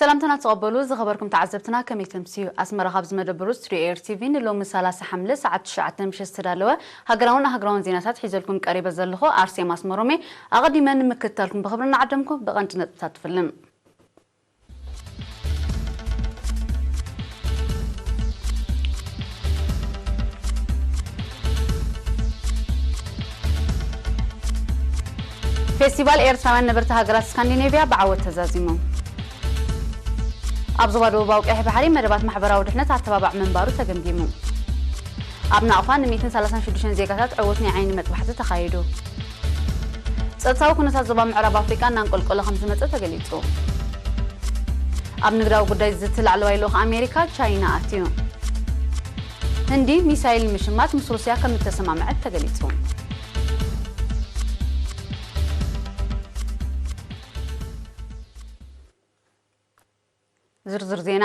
ሰላምታና ተቐበሉ ዝኸበርኩም ተዓዘብትና፣ ከመይ ተምስዩ? ኣስመራ ካብ ዝመደብሩ ስቱዲዮ ኤር ቲቪ ንሎሚ ሰላሳ ሓምለ ሰዓት ትሽዓተ ምሸት ዝተዳለወ ሃገራውን ኣህጉራውን ዜናታት ሒዘልኩም ቀሪበ ዘለኹ ኣርሴማ ኣስመሮሜ። ኣቐዲመ ንምክትታልኩም ብኽብሪ እናዓደምኩ ብቐንዲ ነጥብታት ትፍልም። ፌስቲቫል ኤርትራውያን ነበርቲ ሃገራት ስካንዲኔቭያ ብዓወት ተዛዚሙ። ኣብ ዞባ ደቡባዊ ቀይሕ ባሕሪ መደባት ማሕበራዊ ድሕነት ኣተባባዕ ምንባሩ ተገምጊሙ። ኣብ ናቕፋ ን ሚእትን ሰላሳን ሽዱሽተን ዜጋታት ዕዉት ናይ ዓይኒ መጥባሕቲ ተኻይዱ። ጸጥታዊ ኩነታት ዞባ ምዕራብ ኣፍሪቃ እናንቆልቆለ ከም ዝመጸ ተገሊጹ። ኣብ ንግዳዊ ጉዳይ ዝዝቲ ላዕለዋይ ልኡኽ ኣሜሪካ ቻይና ኣትዩ። ህንዲ ሚሳይል ንምሽማት ምስ ሩስያ ከም እተሰማምዐት ተገሊጹ። ዝርዝር ዜና።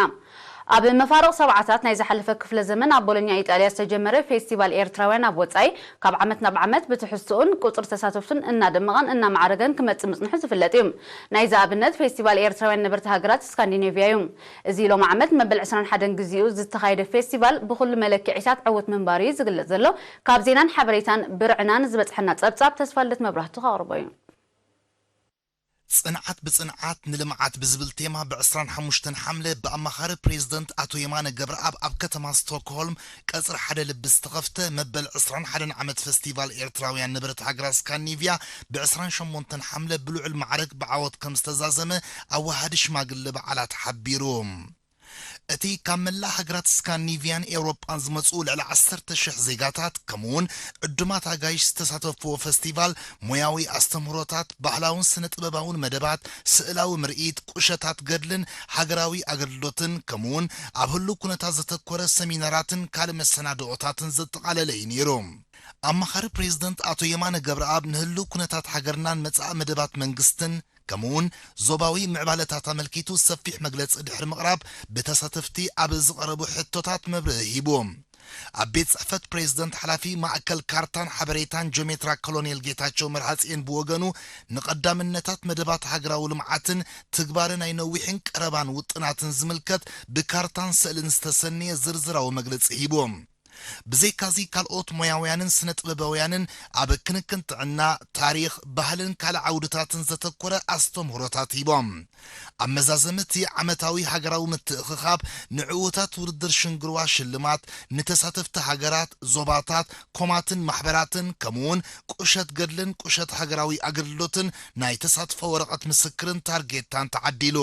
ኣብ መፋርቕ ሰብዓታት ናይ ዝሓለፈ ክፍለ ዘመን ኣብ ቦሎኛ ኢጣልያ ዝተጀመረ ፌስቲቫል ኤርትራውያን ኣብ ወጻኢ ካብ ዓመት ናብ ዓመት ብትሕዝትኡን ቁጽሪ ተሳተፍቱን እናደመቐን እናማዕረገን ክመጽእ ምጽንሑ ዝፍለጥ እዩ። ናይዚ ኣብነት ፌስቲቫል ኤርትራውያን ነበርቲ ሃገራት ስካንዲኔቭያ እዩ። እዚ ሎም ዓመት መበል ዕስራን ሓደን ግዜኡ ዝተኻየደ ፌስቲቫል ብኹሉ መለክዒታት ዕዉት ምንባሩ እዩ ዝግለጽ ዘሎ። ካብ ዜናን ሓበሬታን ብርዕናን ዝበጽሐና ጸብጻብ ተስፋልደት መብራህቱ ከቕርቦ እዩ። ጽንዓት ብጽንዓት ንልምዓት ብዝብል ቴማ ብ ዕስራን ሓሙሽተን ሓምለ ብኣማኻሪ ፕሬዝደንት ኣቶ የማነ ገብረኣብ ኣብ ከተማ ስቶክሆልም ቀጽሪ ሓደ ልቢ ዝተኸፍተ መበል ዕስራን ሓደን ዓመት ፈስቲቫል ኤርትራውያን ነበርቲ ሃገራት ስካንዲኔቭያ ብ ዕስራን ሸሞንተን ሓምለ ብልዑል ማዕረግ ብዓወት ከም ዝተዛዘመ ኣዋሃዲ ሽማግለ በዓላት ሓቢሩ። እቲ ካብ መላእ ሃገራት ስካንዲኔቭያን ኤውሮጳን ዝመጽኡ ልዕሊ ዓሰርተ ሽሕ ዜጋታት ከምኡውን ዕዱማት ኣጋይሽ ዝተሳተፍዎ ፈስቲቫል ሞያዊ ኣስተምህሮታት፣ ባህላውን ስነ ጥበባውን መደባት፣ ስእላዊ ምርኢት፣ ቁሸታት ገድልን ሃገራዊ ኣገልግሎትን ከምኡውን ኣብ ህሉው ኩነታት ዘተኮረ ሰሚናራትን ካልእ መሰናድኦታትን ዘጠቓለለ እዩ ነይሩ። ኣማኻሪ ፕሬዝደንት ኣቶ የማነ ገብረኣብ ንህሉው ኩነታት ሃገርናን መጻኢ መደባት መንግስትን ከምኡውን ዞባዊ ምዕባለታት ኣመልኪቱ ሰፊሕ መግለጺ ድሕሪ ምቕራብ ብተሳተፍቲ ኣብ ዝቐረቡ ሕቶታት መብርሂ ሂቡ። ኣብ ቤት ጽሕፈት ፕሬዝደንት ሓላፊ ማእከል ካርታን ሓበሬታን ጆሜትራ ኮሎኔል ጌታቸው መርሃጽኤን ብወገኑ ንቐዳምነታት መደባት ሃገራዊ ልምዓትን ትግባረ ናይ ነዊሕን ቀረባን ውጥናትን ዝምልከት ብካርታን ስእልን ዝተሰነየ ዝርዝራዊ መግለጺ ሂቡ። ብዘይካዚ ካልኦት ሞያውያንን ስነ ጥበባውያንን ኣብ ክንክን ጥዕና፣ ታሪኽ፣ ባህልን ካልእ ዓውድታትን ዘተኮረ ኣስተምህሮታት ሂቦም። ኣብ መዛዘሚ እቲ ዓመታዊ ሃገራዊ ምትእኽኻብ ንዕዉታት ውድድር ሽንግርዋ ሽልማት፣ ንተሳተፍቲ ሃገራት፣ ዞባታት፣ ኮማትን ማሕበራትን ከምኡውን ቁሸት ገድልን ቁሸት ሃገራዊ ኣገልግሎትን ናይ ተሳትፎ ወረቐት ምስክርን ታርጌታን ተዓዲሉ።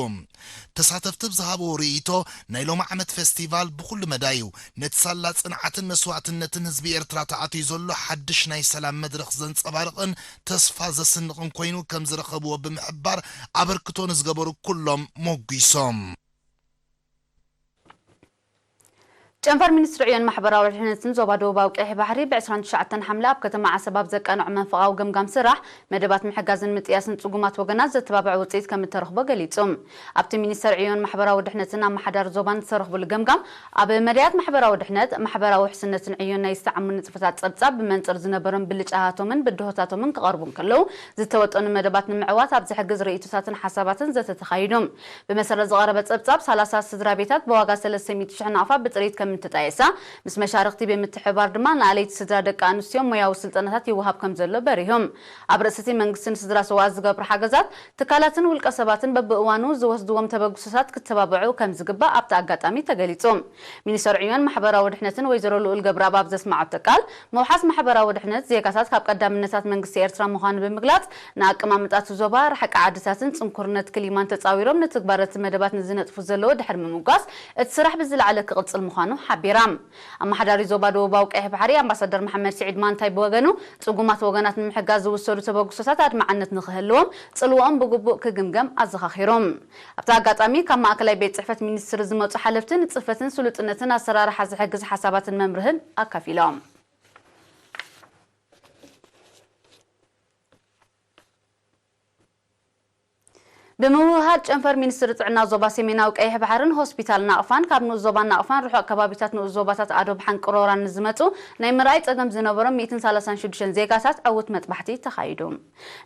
ተሳተፍቲ ብዝሃብዎ ርእይቶ ናይ ሎሚ ዓመት ፈስቲቫል ብኹሉ መዳዩ ነቲ ሳላ ጽንዓትን መስዋእትነትን ህዝቢ ኤርትራ ተኣትዩ ዘሎ ሓድሽ ናይ ሰላም መድረኽ ዘንጸባርቕን ተስፋ ዘስንቕን ኮይኑ ከም ዝረኸብዎ ብምሕባር ኣበርክቶ ንዝገበሩ ኩሎም ሞጒሶም። ጨንፈር ሚኒስትሪ ዕዮን ማሕበራዊ ድሕነትን ዞባ ደቡባዊ ቀይሕ ባሕሪ ብ ዕስራን ትሽዓተን ሓምለ ኣብ ከተማ ዓሰብ ኣብ ዘቃንዖ መንፈቓዊ ገምጋም ስራሕ መደባት ምሕጋዝን ምጥያስን ጽጉማት ወገናት ዘተባብዕ ውጽኢት ከም እተረኽቦ ገሊጹ። ኣብቲ ሚኒስተር ዕዮን ማሕበራዊ ድሕነትን ኣመሓዳሪ ዞባን ዝተረኽቡሉ ገምጋም ኣብ መዳያት ማሕበራዊ ድሕነት፣ ማሕበራዊ ውሕስነትን ዕዮን ናይ ዝተዓሙ ንጥፈታት ጸብጻብ ብመንጽር ዝነበሮም ብልጫታቶምን ብድሆታቶምን ክቐርቡ እንከለዉ ዝተወጠኑ መደባት ንምዕዋት ኣብ ዝሕግዝ ርእይቶታትን ሓሳባትን ዘተ ተኻይዱ። ብመሰረት ዝቐረበ ጸብጻብ፣ ሰላሳ ስድራ ቤታት ብዋጋ ሰለስተ ሚእቲ ሽሕ ናቕፋ ብጥሪት ከም እተጣየሳ፣ ምስ መሻርኽቲ ብምትሕብባር ድማ ንኣለይቲ ስድራ ደቂ ኣንስትዮ ሞያዊ ስልጠናታት ይወሃብ ከም ዘሎ በሪሆም። ኣብ ርእሲ እቲ መንግስትን ስድራ ሰውኣት ዝገብሩ ሓገዛት፣ ትካላትን ውልቀ ሰባትን በብእዋኑ ዝወስድዎም ተበግሶታት ክተባብዑ ከም ዝግባእ ኣብቲ ኣጋጣሚ ተገሊጹ። ሚኒስተር ዕዮን ማሕበራዊ ድሕነትን ወይዘሮ ልኡል ገብረኣብ ኣብ ዘስምዓቶ ቃል፣ ምውሓስ ማሕበራዊ ድሕነት ዜጋታት ካብ ቀዳምነታት መንግስቲ ኤርትራ ምዃኑ ብምግላጽ፣ ንኣቀማምጣ እቲ ዞባ፣ ርሕቂ ዓድታትን ጽንኩርነት ክሊማን ተጻዊሮም ንትግባረ እቲ መደባት ንዝነጥፉ ዘለዉ ድሕሪ ምምጓስ፣ እቲ ስራሕ ብዝለዓለ ክቕጽል ምዃኑ ሓቢራ። ኣመሓዳሪ ዞባ ደቡባዊ ቀይሕ ባሕሪ ኣምባሳደር መሓመድ ስዒድ ማንታይ ብወገኑ፣ ጽጉማት ወገናት ንምሕጋዝ ዝውሰዱ ተበግሶታት ኣድማዕነት ንኽህልዎም ጽልዋኦም ብግቡእ ክግምገም ኣዘኻኺሩ። ኣብቲ ኣጋጣሚ፣ ካብ ማእከላይ ቤት ጽሕፈት ሚኒስትሪ ዝመጹ ሓለፍቲ ንጽፈትን ስሉጥነትን ኣሰራርሓ ዝሕግዝ ሓሳባትን መምርህን ኣካፊሎም። ብምውህሃድ ጨንፈር ሚኒስትሪ ጥዕና ዞባ ሰሜናዊ ቀይሕ ባሕርን ሆስፒታል ናቕፋን፣ ካብ ንኡስ ዞባ ናቕፋን ርሑቕ ከባቢታት ንኡስ ዞባታት ኣዶብ ሓንቅሮራን ንዝመጹ ናይ ምርኣይ ጸገም ዝነበሮም ሚእትን ሰላሳን ሽዱሽተን ዜጋታት ዕዉት መጥባሕቲ ተኻይዱ።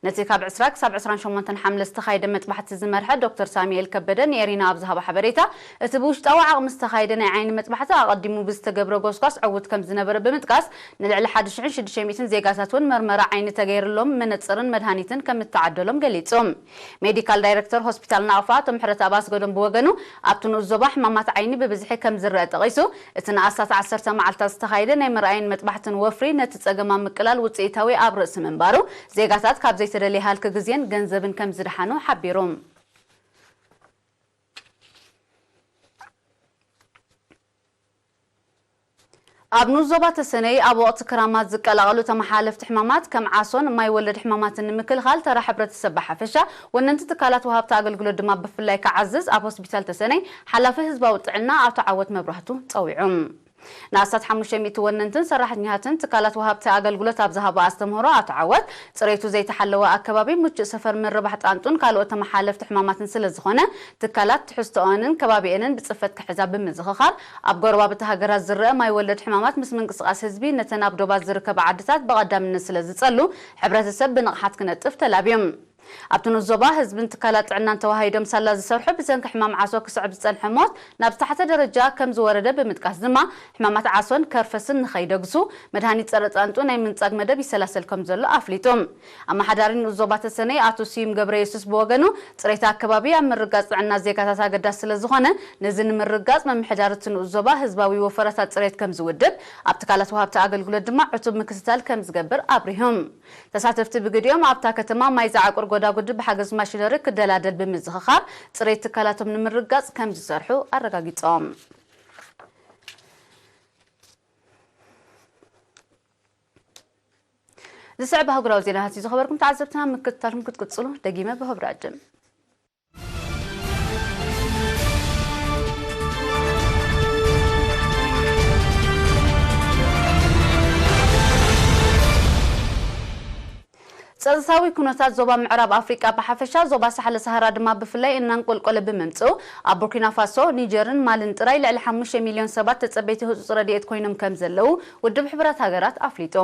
ነቲ ካብ ዕስራ ክሳብ ዕስራን ሸሞንተን ሓምለ ዝተኻየደ መጥባሕቲ ዝመርሐ ዶክተር ሳሙኤል ከበደ ንኤሪና ኣብ ዝሃቦ ሓበሬታ፣ እቲ ብውሽጣዊ ዓቕሚ ዝተኻየደ ናይ ዓይኒ መጥባሕቲ ኣቐዲሙ ብዝተገብረ ጎስጓስ ዕዉት ከም ዝነበረ ብምጥቃስ፣ ንልዕሊ ሓደ ሽሕን ሽዱሽተ ሚእትን ዜጋታት እውን መርመራ ዓይኒ ተገይርሎም መነጽርን መድሃኒትን ከም እተዓደሎም ገሊጹ። ሜዲካል ዳይሬክተር ሆስፒታል ናቕፋ ኣቶ ምሕረተኣብ ኣስገዶም ብወገኑ፣ ኣብቲ ንኡስ ዞባ ሕማማት ዓይኒ ብብዝሒ ከም ዝረአ ጠቒሱ፣ እቲ ንኣስታት ዓሰርተ መዓልታት ዝተኻየደ ናይ ምርኣይን መጥባሕትን ወፍሪ ነቲ ጸገም ኣብ ምቅላል ውጽኢታዊ ኣብ ርእሲ ምንባሩ፣ ዜጋታት ካብ ዘይተደለየ ሃልኪ ግዜን ገንዘብን ከም ዝደሓኑ ሓቢሩ። ኣብ ንኡስ ዞባ ተሰነይ ኣብ ወቕቲ ክራማት ዝቀላቐሉ ተመሓላለፍቲ ሕማማት ከም ዓሶን ማይ ወለድ ሕማማትን ንምክልኻል ተራ ሕብረተሰብ ብሓፈሻ፣ ወነንቲ ትካላት ወሃብቲ ኣገልግሎት ድማ ብፍላይ ክዓዝዝ ኣብ ሆስፒታል ተሰነይ ሓላፊ ህዝባዊ ጥዕና ኣቶ ዓወት መብራህቱ ጸዊዑ። ንኣስታት ሓሙሽተ ሚእቲ ወነንትን ሰራሕተኛታትን ትካላት ወሃብቲ ኣገልግሎት ኣብ ዝሃቦ ኣስተምህሮ ኣቶ ዓወት፣ ጽሬቱ ዘይተሓለወ ኣከባቢ፣ ምቹእ ሰፈር ምርባሕ ጣንጡን ካልኦት ተመሓላለፍቲ ሕማማትን ስለ ዝኾነ፣ ትካላት ትሕዝቶኦንን ከባቢኤንን ብጽፈት ክሕዛ ብምዝኽኻር፣ ኣብ ጎረባብቲ ሃገራት ዝረአ ማይ ወለድ ሕማማት ምስ ምንቅስቓስ ህዝቢ ነተን ኣብ ዶባት ዝርከባ ዓድታት ብቐዳምነት ስለ ዝጸሉ፣ ሕብረተሰብ ብንቕሓት ክነጥፍ ተላብዮም። ኣብቲ ንኡስ ዞባ ህዝብን ትካላት ጥዕናን ተዋሃሂዶም ሳላ ዝሰርሑ፣ ብሰንኪ ሕማም ዓሶ ክስዕብ ዝጸንሐ ሞት ናብ ዝተሓተ ደረጃ ከም ዝወረደ ብምጥቃስ ድማ፣ ሕማማት ዓሶን ከርፈስን ንኸይደግሱ፣ መድሃኒት ጸረ ጣንጡ ናይ ምንጻግ መደብ ይሰላሰል ከም ዘሎ ኣፍሊጡ። ኣመሓዳሪ ንኡስ ዞባ ተሰነይ ኣቶ ስዩም ገብረየሱስ ብወገኑ፣ ጽሬት ኣከባቢ ኣብ ምርጋጽ ጥዕና ዜጋታት ኣገዳሲ ስለ ዝኾነ፣ ነዚ ንምርጋጽ ምምሕዳር እቲ ንኡስ ዞባ ህዝባዊ ወፈራታት ጽሬት ከም ዝውድብ፣ ኣብ ትካላት ወሃብቲ ኣገልግሎት ድማ ዕቱብ ምክትታል ከም ዝገብር ኣብሪሆም። ተሳተፍቲ ብግዲኦም ኣብታ ከተማ ማይ ዝዓቁር ጎዳጉዲ ብሓገዝ ማሽነሪ ክደላደል ብምዝኽኻር፣ ጽሬት ትካላቶም ንምርጋጽ ከም ዝሰርሑ ኣረጋጊጾም። ዝስዕብ ኣህጉራዊ ዜናታት እዩ ዝኸበርኩም ተዓዘብትና፣ ምክትታልኩም ክትቅጽሉ ደጊመ ብህብራ ዕድም። ጸጥታዊ ኩነታት ዞባ ምዕራብ ኣፍሪቃ ብሓፈሻ፣ ዞባ ሳሕለ ሰሃራ ድማ ብፍላይ እናንቆልቆለ ብምምጽኡ፣ ኣብ ቡርኪና ፋሶ፣ ኒጀርን ማልን ጥራይ ልዕሊ ሓሙሽተ ሚልዮን ሰባት ተጸበይቲ ህጹጽ ረድኤት ኮይኖም ከም ዘለዉ ውድብ ሕቡራት ሃገራት ኣፍሊጡ።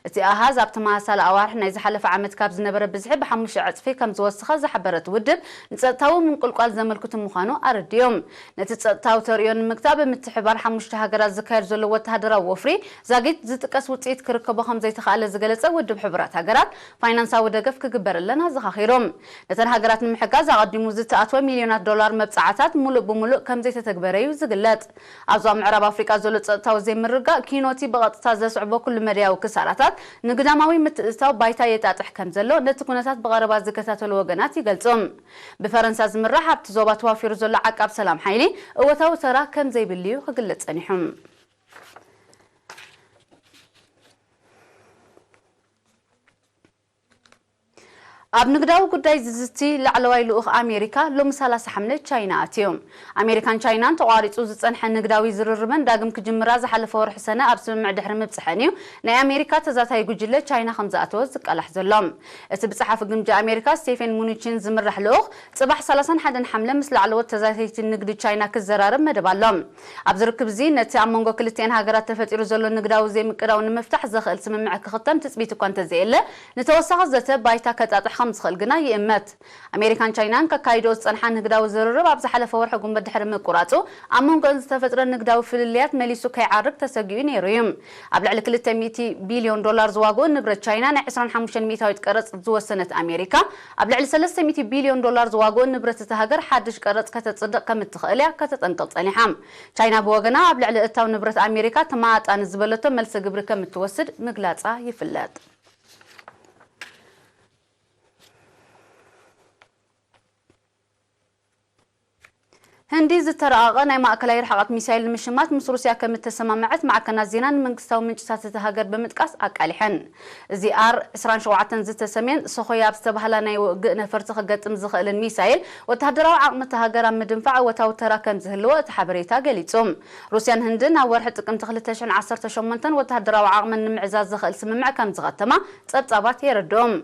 እቲ ኣሃዝ ኣብ ተመሳሳሊ ኣዋርሕ ናይ ዝሓለፈ ዓመት ካብ ዝነበረ ብዝሒ ብሓሙሽተ ዕጽፊ ከም ዝወሰኸ ዝሓበረ እቲ ውድብ፣ ንጸጥታዊ ምንቁልቋል ዘመልክቱ ምዃኑ ኣረዲኡ። ነቲ ጸጥታዊ ተርእዮ ንምግታእ ብምትሕብባር ሓሙሽተ ሃገራት ዝካየድ ዘሎ ወተሃደራዊ ወፍሪ ዛጊት ዝጥቀስ ውጽኢት ክርከቦ ከም ዘይተኻእለ ዝገለጸ ውድብ ሕቡራት ሃገራት፣ ፋይናንሳዊ ደገፍ ክግበረለን ኣዘኻኺሩ። ነተን ሃገራት ንምሕጋዝ ኣቐዲሙ ዝተኣትወ ሚልዮናት ዶላር መብጽዓታት ምሉእ ብምሉእ ከም ዘይተተግበረ እዩ ዝግለጽ። ኣብ ዞባ ምዕራብ ኣፍሪቃ ዘሎ ጸጥታዊ ዘይምርግጋእ ኪኖቲ ብቐጥታ ዘስዕቦ ኩሉ መዳያዊ ክሳራታት ንግዳማዊ ምትእትታው ባይታ የጣጥሕ ከም ዘሎ ነቲ ኩነታት ብቐረባ ዝከታተሉ ወገናት ይገልጹ። ብፈረንሳ ዝምራሕ ኣብቲ ዞባ ተዋፊሩ ዘሎ ዓቃብ ሰላም ሓይሊ እወታዊ ተራ ከም ዘይብሉ እዩ ክግለጽ ጸኒሑ። ኣብ ንግዳዊ ጉዳይ ዝዝቲ ላዕለዋይ ልኡኽ ኣሜሪካ ሎሚ ሰላሳ ሓምለ ቻይና ኣትዩ። ኣሜሪካን ቻይናን ተቋሪጹ ዝጸንሐ ንግዳዊ ዝርርበን ዳግም ክጅምራ ዝሓለፈ ወርሒ ሰነ ኣብ ስምምዕ ድሕሪ ምብጽሐን እዩ ናይ ኣሜሪካ ተዛታይ ጉጅለ ቻይና ከም ዝኣተወ ዝቃላሕ ዘሎ። እቲ ብጸሓፊ ግምጃ ኣሜሪካ ስቴፈን ሙኑቺን ዝምራሕ ልኡኽ ጽባሕ ሰላሳን ሓደን ሓምለ ምስ ላዕለዎት ተዛተይቲ ንግዲ ቻይና ክዘራረብ መደብ ኣሎ። ኣብዚ ርክብ እዚ ነቲ ኣብ መንጎ ክልቲኤን ሃገራት ተፈጢሩ ዘሎ ንግዳዊ ዘይምቅዳው ንምፍታሕ ዘኽእል ስምምዕ ክኽተም ትጽቢት እኳ እንተዘየለ፣ ንተወሳኺ ዘተ ባይታ ከጣጥሕ ከም ዝኽእል ግና ይእመት። ኣሜሪካን ቻይናን ከካይድኦ ዝጸንሓ ንግዳዊ ዝርርብ ኣብ ዝሓለፈ ወርሒ ጉንበት ድሕሪ ምቁራጹ፣ ኣብ መንጎአን ዝተፈጥረ ንግዳዊ ፍልልያት መሊሱ ከይዓርግ ተሰጊኡ ነይሩ እዩ። ኣብ ልዕሊ ክልተ ሚእቲ ቢልዮን ዶላር ዝዋግኡ ንብረት ቻይና ናይ ዕስራን ሓሙሽተን ሚእታዊት ቀረጽ ዝወሰነት ኣሜሪካ፣ ኣብ ልዕሊ ሰለስተ ሚእቲ ቢልዮን ዶላር ዝዋግኡ ንብረት እታ ሃገር ሓድሽ ቀረጽ ከተጽድቕ ከም እትኽእል እያ ከተጠንቅቕ ጸኒሓ። ቻይና ብወገና ኣብ ልዕሊ እታው ንብረት ኣሜሪካ ተመጣጣኒ ዝበለቶ መልሰ ግብሪ ከም እትወስድ ምግላጻ ይፍለጥ። ህንዲ ዝተራቐቐ ናይ ማእከላይ ርሕቐት ሚሳይል ንምሽማት ምስ ሩስያ ከም እተሰማምዐት ማዕከናት ዜና ንመንግስታዊ ምንጭታት እታ ሃገር ብምጥቃስ ኣቃሊሐን። እዚ ኣር ዕስራን ሸውዓተን ዝተሰምየን ሶኾይ ኣብ ዝተባህላ ናይ ውግእ ነፈርቲ ክገጥም ዝኽእልን ሚሳይል፣ ወተሃደራዊ ዓቕሚ እታ ሃገር ኣብ ምድንፋዕ እወታዊ ተራ ከም ዝህልዎ እቲ ሓበሬታ ገሊጹ። ሩስያን ህንድን ኣብ ወርሒ ጥቅምቲ ክልተ ሽሕን ዓሰርተ ሸሞንተን ወተሃደራዊ ዓቕመን ንምዕዛዝ ዝኽእል ስምምዕ ከም ዝኸተማ ጸብጻባት የረድኦም።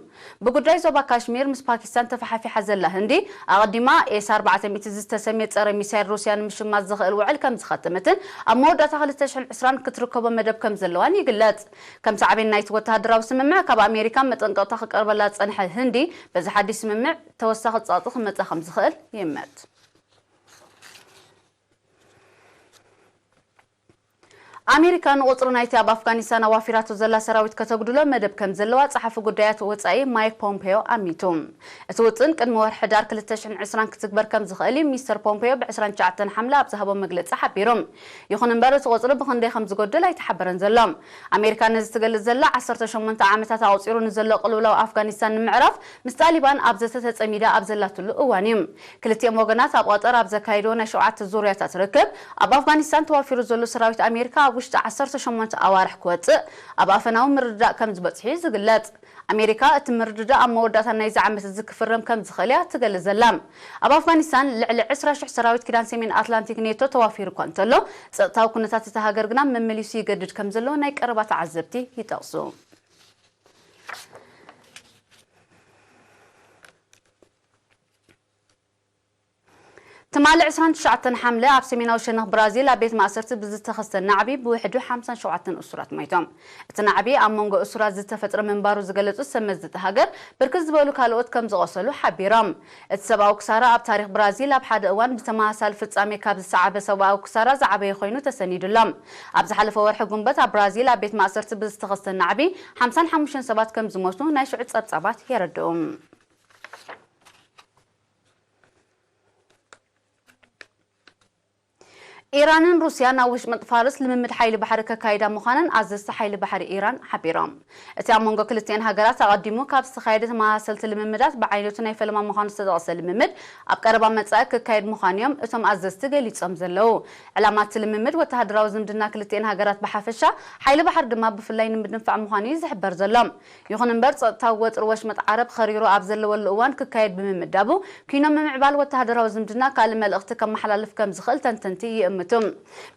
ብጉዳይ ዞባ ካሽሚር ምስ ፓኪስታን ተፈሓፊሓ ዘላ ህንዲ፣ ኣቐዲማ ኤስ ኣርባዕተ ሚእቲ ዝተሰምየ ጸረ ሚሳይል ሩስያ ንምሽማት ዝኽእል ውዕል ከም ዝኸተመትን ኣብ መወዳእታ ክልተ ሽሕን ዕስራን ክትርከቦ መደብ ከም ዘለዋን ይግለጽ። ከም ሳዕቤን ናይቲ ወተሃደራዊ ስምምዕ፣ ካብ ኣሜሪካ መጠንቀቕታ ክቀርበላ ዝጸንሐ ህንዲ፣ በዚ ሓድሽ ስምምዕ ተወሳኺ ጸቕጢ ክመጻ ከም ዝኽእል ይእመት። ኣሜሪካ ንቑጽሪ ናይቲ ኣብ ኣፍጋኒስታን ኣዋፊራቶ ዘላ ሰራዊት ከተጉድሎ መደብ ከም ዘለዋ ጸሓፊ ጉዳያት ወጻኢ ማይክ ፖምፔዮ ኣሚቱ። እቲ ውጥን ቅድሚ ወርሒ ሕዳር ክልተ ሽሕን ዕስራን ክትግበር ከም ዝኽእል እዩ ሚስተር ፖምፔዮ ብ ዕስራን ትሽዓተን ሓምለ ኣብ ዝሃቦ መግለጺ ሓቢሩ። ይኹን እምበር፣ እቲ ቁጽሪ ብኽንደይ ከም ዝጎድል ኣይተሓበረን ዘሎ። ኣሜሪካ ነዚ ትገልጽ ዘላ፣ ዓሰርተ ሸሞንተ ዓመታት ኣቑጺሩ ንዘሎ ቅልውላው ኣፍጋኒስታን ንምዕራፍ ምስ ጣሊባን ኣብ ዘተ ተጸሚዳ ኣብ ዘላትሉ እዋን እዩ። ክልቲኦም ወገናት ኣብ ቐጠር ኣብ ዘካየድዎ ናይ ሸውዓተ ዙርያታት ርክብ፣ ኣብ ኣፍጋኒስታን ተዋፊሩ ዘሎ ሰራዊት ኣሜሪካ ኣብ ውሽጢ ዓሰርተ ሸሞንተ ኣዋርሕ ክወጽእ ኣብ ኣፈናዊ ምርድዳእ ከም ዝበጽሑ እዩ ዝግለጽ። ኣሜሪካ እቲ ምርድዳእ ኣብ መወዳእታ ናይዚ ዓመት እዚ ክፍረም ከም ዝኽእል እያ ትገልጽ ዘላ። ኣብ ኣፍጋኒስታን ልዕሊ ዕስራ ሽሕ ሰራዊት ኪዳን ሰሜን ኣትላንቲክ ኔቶ ተዋፊሩ እኳ እንተሎ፣ ጸጥታዊ ኩነታት እታ ሃገር ግና መመሊሱ ይገድድ ከም ዘሎ ናይ ቀረባ ተዓዘብቲ ይጠቕሱ። ትማሊ ዕስራን ትሽዓተን ሓምለ ኣብ ሰሜናዊ ሸነኽ ብራዚል ኣብ ቤት ማእሰርቲ ብዝተኸስተ ናዕቢ ብውሕዱ ሓምሳን ሸውዓተን እሱራት ሞይቶም። እቲ ናዕቢ ኣብ መንጎ እሱራት ዝተፈጥረ ምንባሩ ዝገለጹ ሰብ መዚ እታ ሃገር፣ ብርክት ዝበሉ ካልኦት ከም ዝቖሰሉ ሓቢሮም። እቲ ሰብኣዊ ክሳራ ኣብ ታሪኽ ብራዚል ኣብ ሓደ እዋን ብተመሳሳሊ ፍጻሜ ካብ ዝሰዓበ ሰብኣዊ ክሳራ ዝዓበየ ኮይኑ ተሰኒዱ ኣሎ። ኣብ ዝሓለፈ ወርሒ ጉንበት ኣብ ብራዚል ኣብ ቤት ማእሰርቲ ብዝተኸስተ ናዕቢ ሓምሳን ሓሙሽተን ሰባት ከም ዝሞቱ ናይ ሽዑ ጸብጻባት የረድኡ። ኢራንን ሩስያን ኣብ ወሽመጥ ፋርስ ልምምድ ሓይሊ ባሕሪ ከካይዳ ምዃነን ኣዘዝቲ ሓይሊ ባሕሪ ኢራን ሓቢሮም። እቲ ኣብ መንጎ ክልቲኤን ሃገራት ኣቐዲሙ ካብ ዝተኻየደ ተመሳሰልቲ ልምምዳት ብዓይነቱ ናይ ፈለማ ምዃኑ ዝተጠቕሰ ልምምድ፣ ኣብ ቀረባ መጻኢ ክካየድ ምዃኑ እዮም እቶም ኣዘዝቲ ገሊጾም ዘለዉ። ዕላማ እቲ ልምምድ ወተሃደራዊ ዝምድና ክልቲኤን ሃገራት ብሓፈሻ፣ ሓይሊ ባሕሪ ድማ ብፍላይ ንምድንፋዕ ምዃኑ እዩ ዝሕበር ዘሎ። ይኹን እምበር፣ ጸጥታዊ ወጥሪ ወሽመጥ ዓረብ ኸሪሩ ኣብ ዘለወሉ እዋን ክካየድ ብምምዳቡ፣ ኪኖ ምምዕባል ወተሃደራዊ ዝምድና ካልእ መልእኽቲ ከመሓላልፍ ከም ዝኽእል ተንተንቲ ይእምቱ።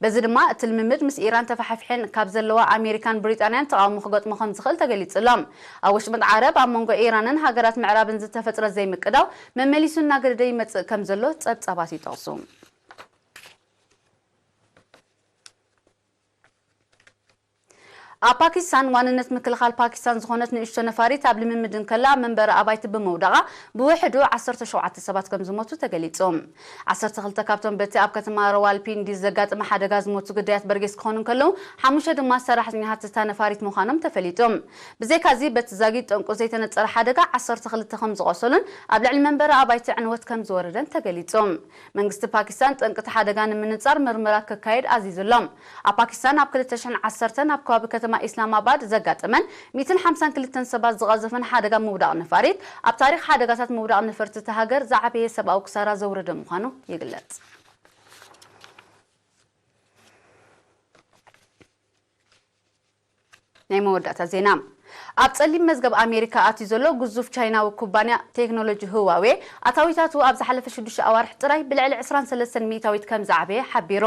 በዚ ድማ፣ እቲ ልምምድ ምስ ኢራን ተፋሕፊሐን ካብ ዘለዋ ኣሜሪካን ብሪጣንያን ተቓውሞ ክገጥሞ ከም ዝኽእል ተገሊጹ ኣሎ። ኣብ ወሽመጥ ዓረብ፣ ኣብ መንጎ ኢራንን ሃገራት ምዕራብን ዝተፈጥረ ዘይምቅዳው መመሊሱ እናገደደ ይመጽእ ከም ዘሎ ጸብጻባት ይጠቕሱ። ኣብ ፓኪስታን፣ ዋንነት ምክልኻል ፓኪስታን ዝኾነት ንእሽቶ ነፋሪት ኣብ ልምምድ እንከላ ኣብ መንበሪ ኣባይቲ ብምውዳቓ ብውሕዱ ዓሰርተ ሸውዓተ ሰባት ከም ዝሞቱ ተገሊጹ። ዓሰርተ ክልተ ካብቶም በቲ ኣብ ከተማ ራዋልፒንዲ ዘጋጠመ ሓደጋ ዝሞቱ ግዳያት በርጌስ ክኾኑ እንከለዉ፣ ሓሙሽተ ድማ ሰራሕተኛታት እታ ነፋሪት ምዃኖም ተፈሊጡ። ብዘይካዚ፣ በቲ ዛጊድ ጠንቁ ዘይተነጸረ ሓደጋ ዓሰርተ ክልተ ከም ዝቖሰሉን ኣብ ልዕሊ መንበሪ ኣባይቲ ዕንወት ከም ዝወረደን ተገሊጹ። መንግስቲ ፓኪስታን ጠንቂ እቲ ሓደጋ ንምንጻር ምርመራ ከካይድ ኣዚዙ ኣሎ። ኣብ ፓኪስታን ኣብ ክልተ ሽሕን ዓሰርተን ኣብ ከባቢ ከተማ ኢስላማባድ ዘጋጠመን ሚእትን ሓምሳን ክልተን ሰባት ዝቐዘፈን ሓደጋ ምውዳቕ ነፋሪት፣ ኣብ ታሪኽ ሓደጋታት ምውዳቕ ነፈርቲ እታ ሃገር ዝዓበየ ሰብኣዊ ክሳራ ዘውረደ ምዃኑ ይግለጽ። ናይ መወዳእታ ዜና። ኣብ ጸሊም መዝገብ ኣሜሪካ ኣትዩ ዘሎ ግዙፍ ቻይናዊ ኩባንያ ቴክኖሎጂ ህዋዌ፣ ኣታዊታቱ ኣብ ዝሓለፈ ሽዱሽተ ኣዋርሕ ጥራይ ብልዕሊ ዕስራን ሰለስተን ሚእታዊት ከም ዝዓበየ ሓቢሩ።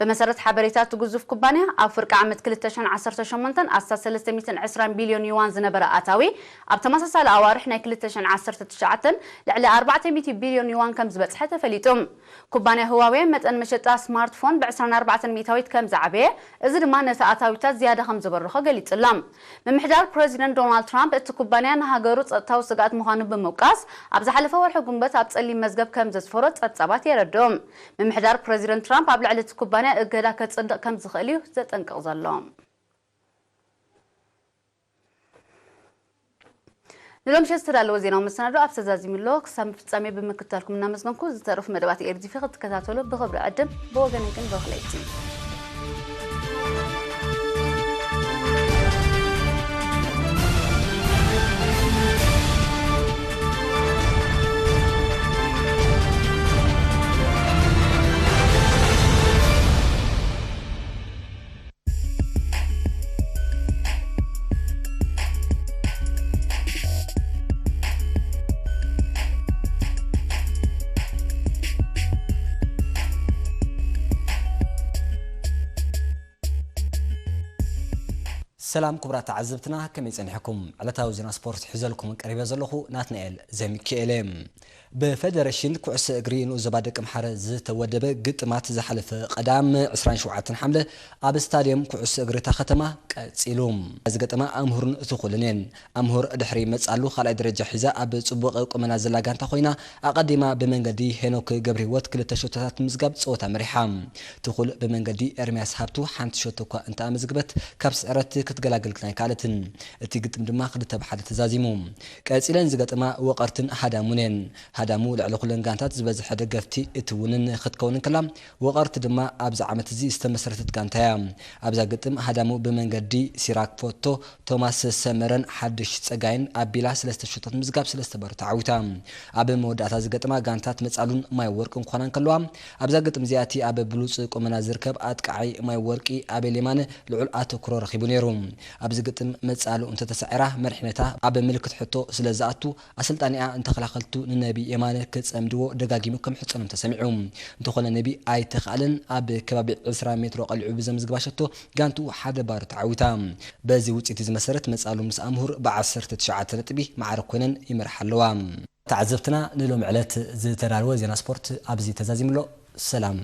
ብመሰረት ሓበሬታ እቲ ግዙፍ ኩባንያ፣ ኣብ ፍርቂ ዓመት ክልተ ሽሕን ዓሰርተ ሸሞንተን ኣስታት ሰለስተ ሚእትን ዕስራን ቢልዮን ዩዋን ዝነበረ ኣታዊ፣ ኣብ ተመሳሳሊ ኣዋርሕ ናይ ክልተ ሽሕን ዓሰርተ ትሽዓተን ልዕሊ ኣርባዕተ ሚእቲ ቢልዮን ዩዋን ከም ዝበጽሐ ተፈሊጡ። ኩባንያ ህዋዌ መጠን መሸጣ ስማርትፎን ብ ዕስራን ኣርባዕተን ሚእታዊት ከም ዝዓበየ፣ እዚ ድማ ነቲ ኣታዊታት ዝያዳ ከም ዝበርኾ ገሊጹ ኣሎ። ምምሕዳር ፕረዚደንት ዶናልድ ትራምፕ፣ እቲ ኩባንያ ንሃገሩ ጸጥታዊ ስግኣት ምዃኑ ብምውቃስ፣ ኣብ ዝሓለፈ ወርሒ ጉንበት ኣብ ጸሊም መዝገብ ከም ዘስፈሮ ጸብጻባት የረድኡ። ምምሕዳር ፕረዚደንት ትራምፕ ኣብ ልዕሊ እቲ ኩባንያ እገዳ ከጽድቕ ከም ዝኽእል እዩ ዘጠንቅቕ ዘሎ። ንሎምሸት ዝተዳለወ ዜናዊ መሰናዶ ኣብ ተዛዚሙ ኣሎ። ክሳብ ፍጻሜ ብምክትታልኩም እናመስገንኩ፣ ዝተረፉ መደባት ኤር ቲ ቪ ክትከታተሉ ብኽብሪ ዕድም። ብወገነይ ግን በኽለይቲ። ሰላም ክቡራት ተዓዘብትና፣ ከመይ ጸኒሕኩም? ዕለታዊ ዜና ስፖርት ሒዘልኩም ቀሪበ ዘለኹ ናትናኤል ዘሚካኤል እየ። ብፌደሬሽን ኩዕሶ እግሪ ንኡስ ዞባ ደቂ ኣምሓረ ዝተወደበ ግጥማት ዝሓለፈ ቀዳም ዕስራን ሸውዓተን ሓምለ ኣብ ስታድየም ኩዕሶ እግሪ እታ ከተማ ቀጺሉ። እዚ ገጠማ ኣምሁርን ትኹልን እየን። ኣምሁር ድሕሪ መጻሉ ካልኣይ ደረጃ ሒዛ ኣብ ጽቡቕ ቁመና ዘላ ጋንታ ኮይና፣ ኣቐዲማ ብመንገዲ ሄኖክ ገብረህይወት ክልተ ሸቶታት ምዝጋብ ጸወታ መሪሓ። ትኹል ብመንገዲ ኤርሚያስ ሃብቱ ሓንቲ ሸቶ እኳ እንተኣመዝግበት፣ ካብ ስዕረት ክትገላግል ኣይከኣለትን። እቲ ግጥም ድማ ክልተ ብሓደ ተዛዚሙ። ቀጺለን ዝገጥማ ወቐርትን ሃዳሙን እየን። ሃዳሙ ልዕሊ ኩለን ጋንታት ዝበዝሐ ደገፍቲ እትውንን ክትከውን እንከላ፣ ወቐርቲ ድማ ኣብዚ ዓመት እዚ ዝተመስረተት ጋንታ እያ። ኣብዛ ግጥም ሃዳሙ ብመንገዲ ሲራክ ፎቶ፣ ቶማስ ሰመረን ሓድሽ ጸጋይን ኣቢላ ሰለስተ ሸቶታት ምዝጋብ ሰለስተ ባዶ ተዓዊታ። ኣብ መወዳእታ ዝገጥማ ጋንታት መጻሉን ማይ ወርቅን ክኾና እንከለዋ፣ ኣብዛ ግጥም እዚኣ እቲ ኣብ ብሉጽ ቁመና ዝርከብ ኣጥቃዓይ ማይ ወርቂ ኣቤል የማነ ልዑል ኣተኩሮ ረኺቡ ነይሩ። ኣብዚ ግጥም መጻሉ እንተተሳዒራ መሪሕነታ ኣብ ምልክት ሕቶ ስለ ዝኣቱ፣ ኣሰልጣኒኣ ንተኸላኸልቱ ንነቢ የማነ ክጸምድዎ ደጋጊሙ ክምሕጸኖም ተሰሚዑ። እንተኾነ ነቢ ኣይተኻእለን። ኣብ ከባቢ ዕስራ ሜትሮ ቀሊዑ ብዘምዝግባ ሸቶ ጋንትኡ ሓደ ባዶ ተዓዊታ። በዚ ውጽኢት እዚ መሰረት መጻሉ ምስ ኣምሁር ብዓሰርተ ትሽዓተ ነጥቢ ማዕረ ኮይነን ይመርሓ ኣለዋ። ተዓዘብትና ንሎሚ ዕለት ዝተዳለወ ዜና ስፖርት ኣብዚ ተዛዚሙ ኣሎ። ሰላም።